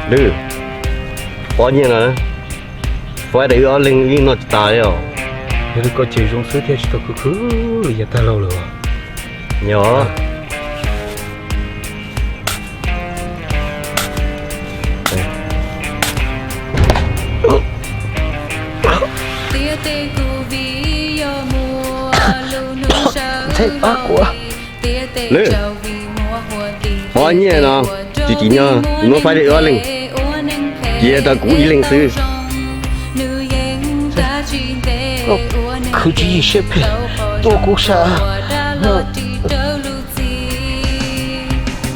Lwm, pom nyiaj no, faib rau wb ob leeg wb noj tsis tas li os. Yog li koj ces zoo xwb thiab tsis tau khwv khwv li yav tag los lawm. Nyob. Lwm, pom nyiaj no, tsis tsim nyog muab faib rau wb ob leeg, cia rau kuv ib leeg xwb. Khwv tswv yim siab phem, tua kuv sab.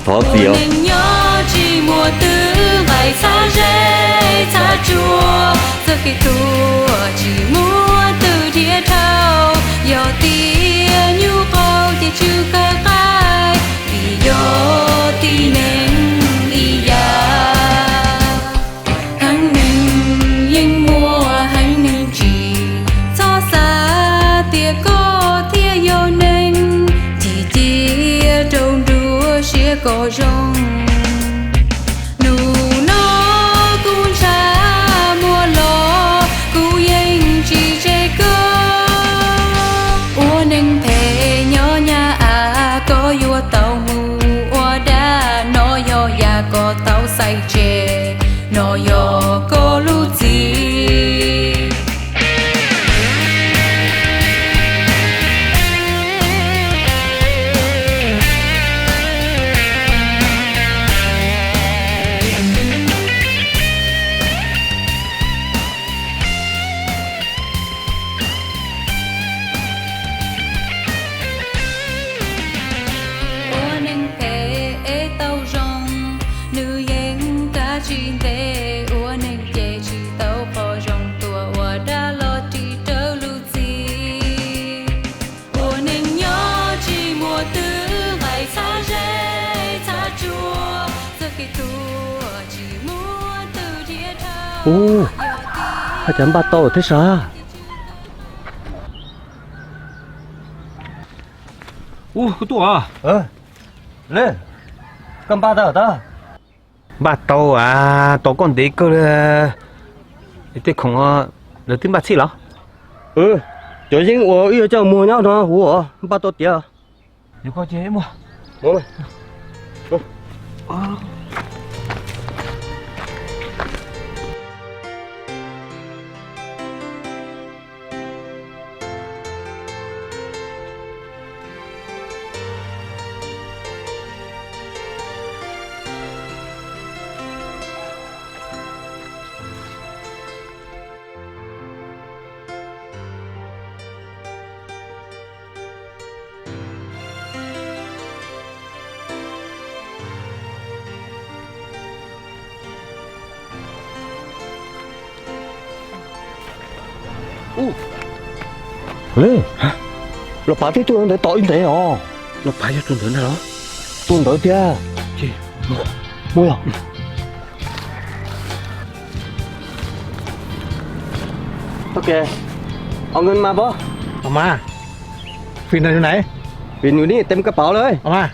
Thov txim os. Neeg nyob tsis muaj twg nqaim txhab zeb txhab tsuag, txoj kev tuag tsis muaj twg dhia dhau. Yog tias nyuj qaug ces tsw kawg qaib, vim yog tib neeg ib yam. Heev neeg yeej muaj heev neeg tsim, txhob xav tias koj thiaj yog neeg, cia rau nruab siab kom zoo. Hnub no kuv ntshav muaj los kuv yeej tsis tseg koj. Ua neeg phem nyob nyab av, koj yuav tau mus ua dab, no yog yam koj tau xaiv tseg, no yog koj lub txim. Ua neeg phem es tau zoo, nws yeej kav tsij ntes. Ua neeg ces tsis tau qhov zoo, tuaj ua dab los ris raws lub txim. Ua neeg nyob tsis muaj twg nqaim txhab zeb txhab tsuag, txoj kev tuag tsis muaj twg dhia dhau. Ub, haj cas npaj tau thiab sav. Ub, kuv tuaj. Lwm, koj npaj tau tod? Npaj tau as, tos koj ntev kawg li. Tej khoom lawv twb npaj txhij los? Cov yeeb uas wb yuav coj muag nyob no huv os, npaj tau tiav. Ub, Lwm, los pav twb tuaj ntawd tos ib ntev os. Los pav yog tus ntawd ntag los? Tus ntawd tiag. Mus yog. Tau ke, au nkees mas pob. Au mas, phim nws nws nais, phim nws nws tem kab pauv lawm. Au mas.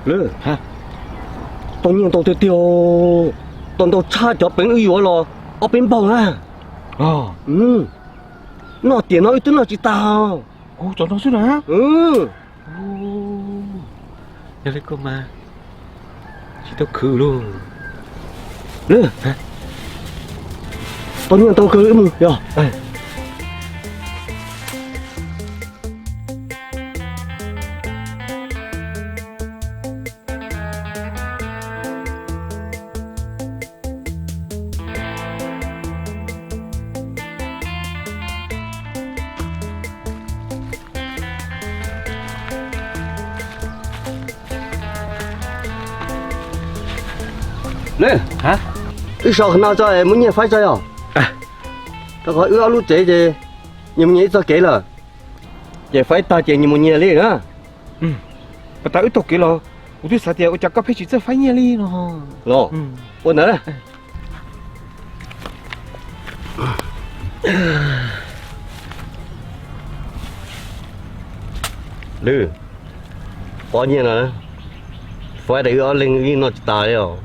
Lwm, tau nyiaj ntau tiag tiag, tau ntau tshaj cov peev wb yuav los ob peb npaug na. Noj tiam no wb twb noj tsis tag. Cov no xwb na. Yog li koj mas tsis tau khwv lauj. Lwm, tau nyiaj ntau kawg wb mus yog. Lwm, wb so qhov no tso es muab nyiaj faib tso yog. Rau qhov wb ob lub tsev ces nyias mus nyias ib txoj kev lawm, ces faib tag ces nyias mus nyias li na. Pas tas wb taug kev los kuv twb xav tias ua cas koj pheej tsis txawj faib nyiaj li no. Los, ua ntawd. Lwm, pob nyiaj no, faib rau wb ob leeg wb noj tsis tas li os.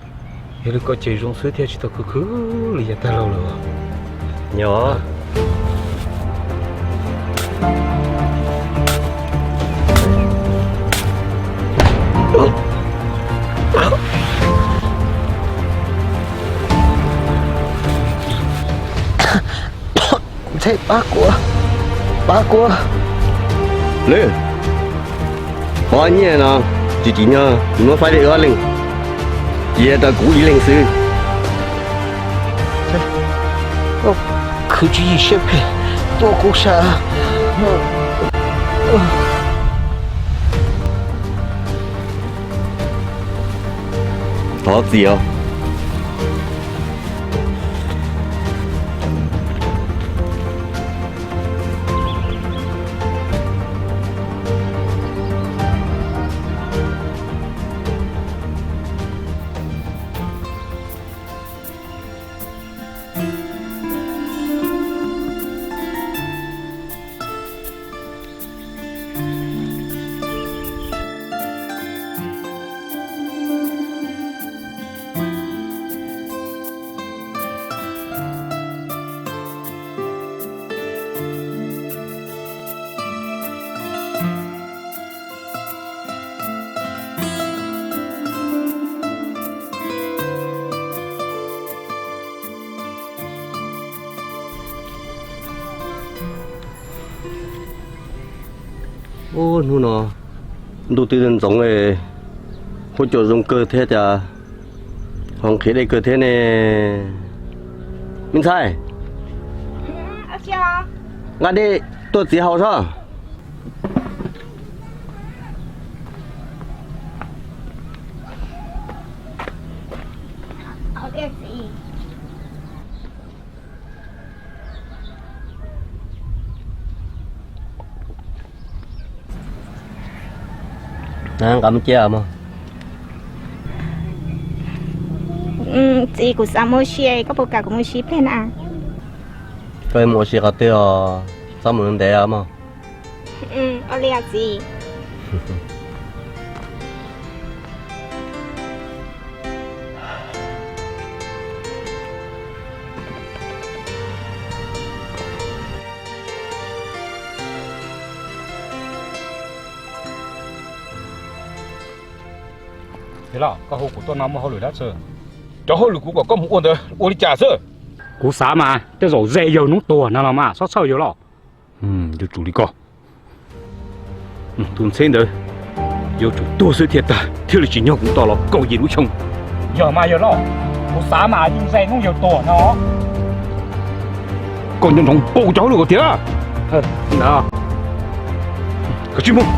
Yog li koj ces zoo xwb thiaj tsis tau khwv khwv li yav tag los lawm. Nyob. Ntxhais, pab kuv, pab kuv. Lwm, pob nyiaj no tsis tsim nyog yuav muab faib rau wb ob leeg, cia rau kuv ib leeg xwb. Khwv tswv yim siab phem tuaj kuv sab. Thov txim os. Ub, hnub no ntuj twb ntxoov, huab cua zoo kawg thiab cas ho nqhis dej kawg thiab ne. Me ntxhais, nqa dej tuaj txiav haus sob. Nqa mus cia mog. Txiv, kuv xav mus ua si, koj puas kam kuv mus ua si pliag na? Koj mus ua si qhov twg os, txhob mus ntev mog. Ua li os txiv. Los, koj hu kuv tuaj no muaj hauj lwm dab tsi? Cov hauj lwm kuv kom koj mus ua ntawd ua li cas xwb? Kuv xav mas tej zaum ze yawg hnub tuag no los mas txhob txhawj yawg los. Yuav tsum li koj. Tus ntxheb ntawd yuav tsum tuag xwb thiaj tag, thiaj li tsis nyog kuv tos los kaum yim lub xyoo. Yog mas yawg los, kuv xav mas yeej ze hnub yawg tuag no. Koj nco ntsoov pauj cov hauj lwm kom tiav. Ntawd, koj tsis mus.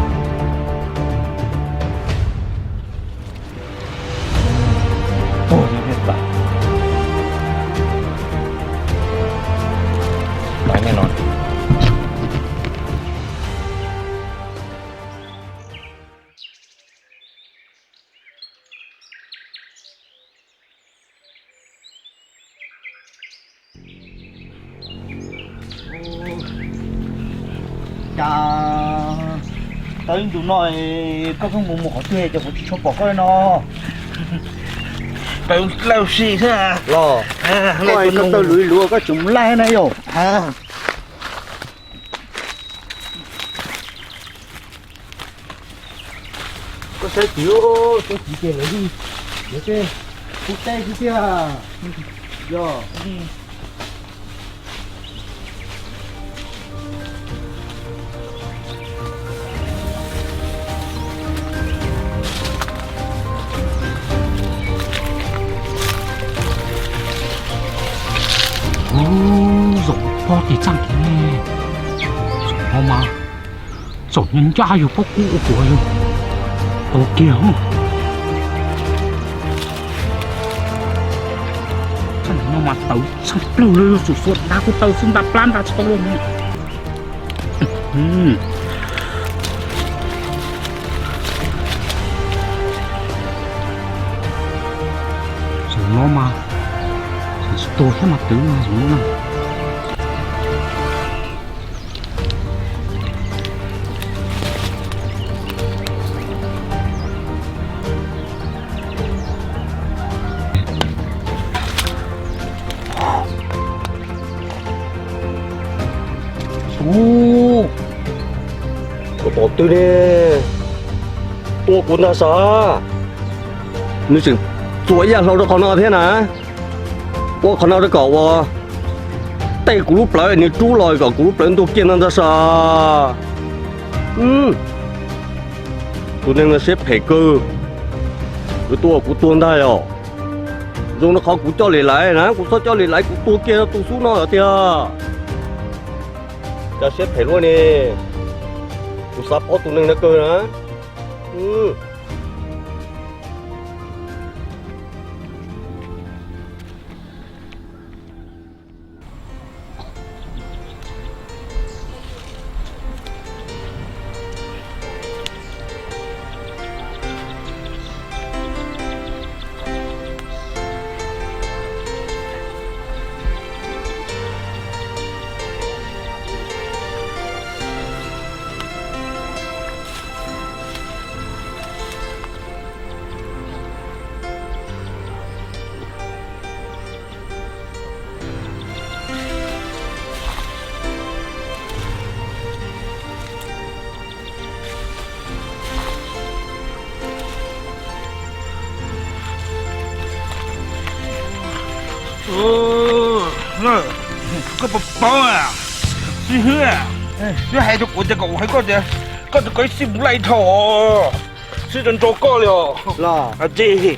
Cas tau ib ntus no koj pheej mus mus qhov twg ces kuv tsis tshua pom koj no. Tau laij si xwb los. Koj tau luv luv koj tseem mus laij na yom. Koj saib tid, saib tid ces lawv li, lawv tej kub teb xwb tiag. Yog. Ub, zaum pob ces txaj kiag ne. Zaum no mas txaus ncaj yog pob kub ua kuv yog tau kiag. Mas tawv tshaj plaws li, tsum xuas nta kuj tawv xwb, nta plab nta tsis tau luaj li. Zaum no mas tsis tuag thiab mas twv no zaum no na. Tus, tus tom twg ne? Tua kuv ntag sav. Nws tseem txua ib yam hlau rau qhov no thiab na. Ua qhov no rau kom ua tej kuv lub plawv nws rub los kom kuv lub plawv ntuag kiag no ntag sav. Tus neeg no siab phem kawg, yuav tua kuv tuag ntag yom. Zoo no qhov kuv coj li laiv na, kuv txhob coj li laiv, kuv tua kiag tus xub no lawm tiag. Cas siab phem luaj ne, kuv xav pom tus neeg no kawg na. Koj puas paub, xib hwb, twb hais rau kuv tias kom kuv hais koj tias koj tus koj xib mus laj dhau, xib tso ntso koj li os. Los tsis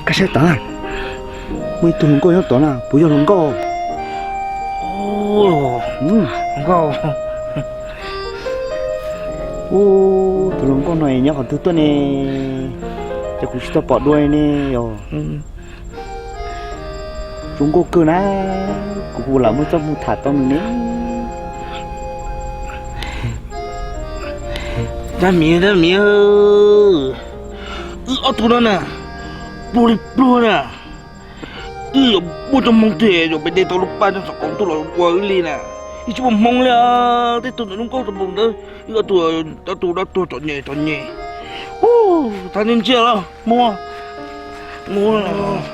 Koj saib tod, muaj ib tug hluas nkauj nyob tod na, puas yog hluas nkauj? Ub, tus hluas nkauj no nyob qhov twg tuaj ne? Ces kuv tsis tau pom dua ne yom. Zoo nkauj kawg na, kuv lam muaj txoj hmoo tham tau nws ne. Dab miv, dab miv, wb ob tug no na, pluag li pluag na. Wb yuav muaj txoj hmoo twg yuav pem de tau lub paj txog txog koom tuaj los ua wb li na. Wb tsis muaj hmoo li os, tej tug ntawm lub nkauj tau mus ntawd, wb ob tug, ob tug dab tuag txom nyem txom nyem. Ub, thov ntsia ntsia los muab, muab.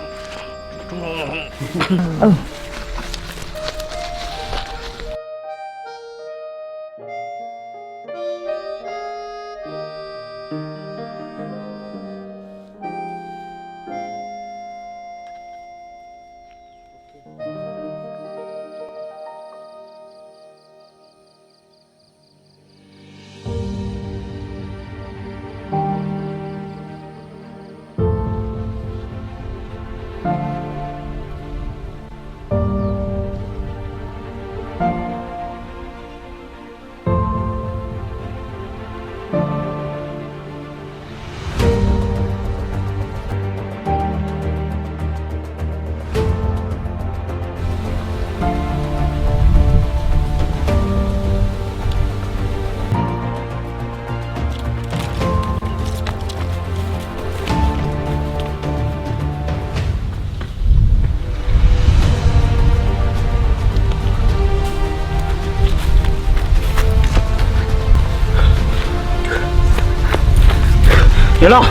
Yog los,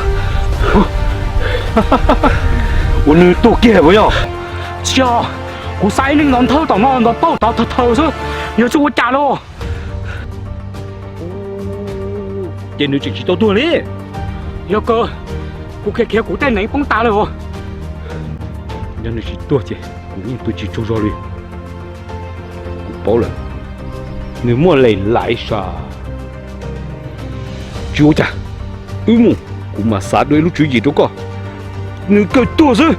ua nws tuag kiag puas yog? Tsis yog, kuv xav ib leeg ntov nthawb tom no ntov pauj tod thawv thawv xwb, yog tsis ua cas lauj. Ces nws tseem tsis tau tuag li. Yog kawg, kuv khiav khiav kuv tej neev poob tas lawm os. Yog nws tsis tuag ces kuv yeej tua tsis tsaug zog li. Kuv paub lawm, nws muaj lem laiv sav. Tsis ua cas, wb mus, kuv mam xav dua ib lub tswv yim rau koj. Nws kawg tuag xwb.